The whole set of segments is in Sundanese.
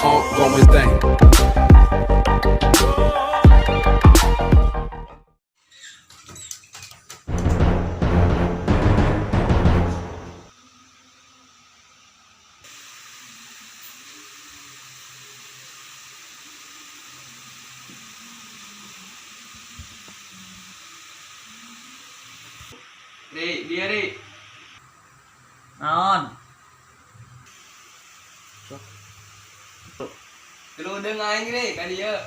ongoing thing. Ri, dia Ri. Naon? Teu aing Ri, ka dieu.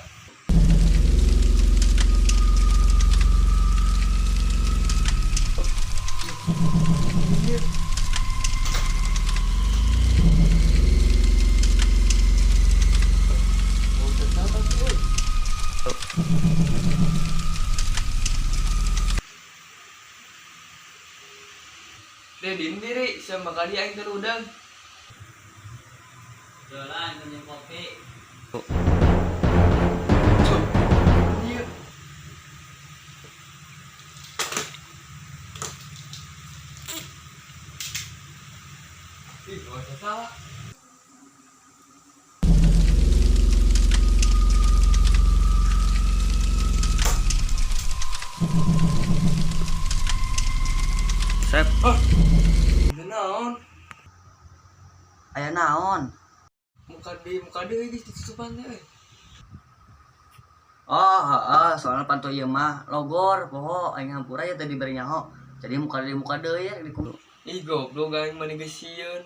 Deh, dindi Ri, sama kali aing terudang. Jalan minum kopi. Iya. Ih, gak usah salah. Sep, Oh, ada naon? aya naon? Muka deui geus ditutupan teh. Euy. Oh, heeh, soalnya panto ieu mah logor poho aing hampura ya tadi bari nyaho. Jadi muka deui ya di Ih, goblok aing mah geus sieun.